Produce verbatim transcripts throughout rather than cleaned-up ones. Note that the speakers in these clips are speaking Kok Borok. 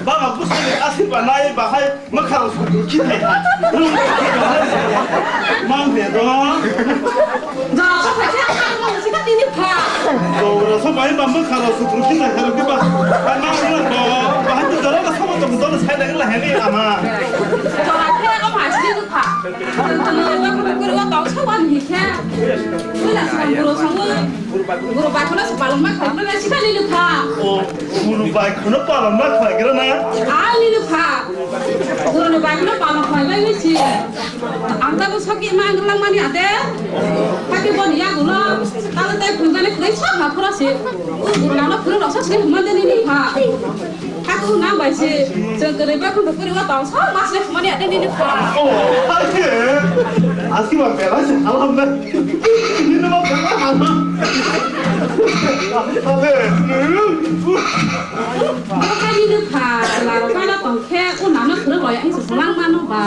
Baba bwskango aswk ba nai bahai mwkhang sukru khitai. Mang de do. Jora sok bai ba mwkhang sukru khitai kharo kiba. Mang de do. Bahai to jora sok to do sai da la heni ama. Jora khe o ma sini dukha. Kuri wa tong sok wan hi khe. Wala sang bro sang. Guru bai kheno se palon ma khlai, nang sika lili pha. O, guru bai kheno palon ma khlai gra na? A lili pha. Guru ni bai kheno palon khlai bai wi si. Ang ta bo soki ma ang lang mani ate. Pake bon ya gulo. Ta te phunjani khlai sa ma phura se. O guru nang phuru rok sa se man de ni pha. Haku nang bai se, chwng kwrwi bai khun kuri wa tong sok mas le khumani ate nini pha. Oh, ake. Aski ba bela se halam na. Nini ba bela halam. Abe. Bokha nini pha, laro kana tong khe, o nano khurwi loya, ang se lang mano ba.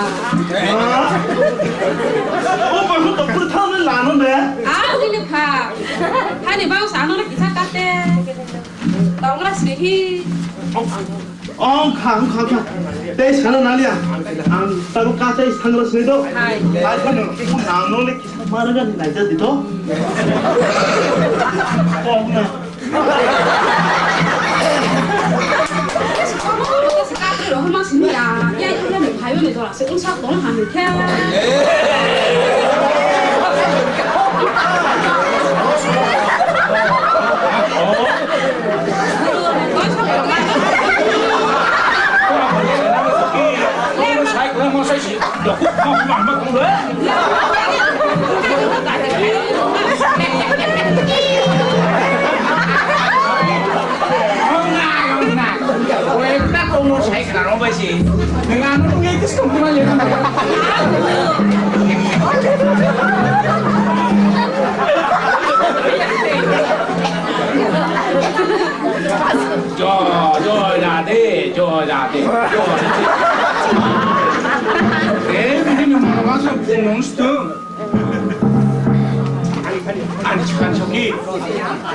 O ba hu to pur thang na lano ne. A nini pha. Hani ba sa no kisa kate. Tongra srihi. Ong kha, ong kha, kha. Tei sana naliya. Ang tabo kachai sangra sini do. Hai. Hai khano, ang no le kisa maraga ni naija di do. Ong na. Rohma sini ya. Ya, ya, ya, ni phayo ni dora. Unsa tong han khe. Oi, ta tongmo sai khna rw bai si. Nwng ano nungwi kis tong khna le. Joy, joy, radhe, joy, radhe, joy. Eh, bini mama sa phone sto. Ani chikhan soki,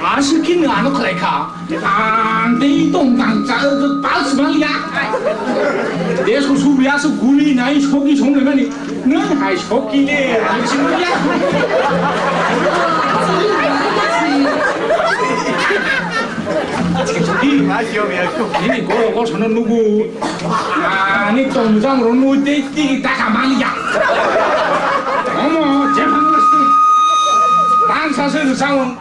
aswk khe nwng ano khlai kha. Ang tei tong tang cha, ta smal ya. Desh ko sub ya so guli nai soki song le mani. Nwng hai soki le, ang smal ya. Soki, nini goro goro sono nugu. Ani tongmujang rwnwi tei tini taka maliya. Omo, jephang tang sase rwchapmung.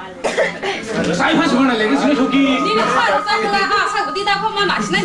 Rwchai pha songna le, rwchini thoki. Nini sa rwchapmung ha, sa guti da pha ma nasinai.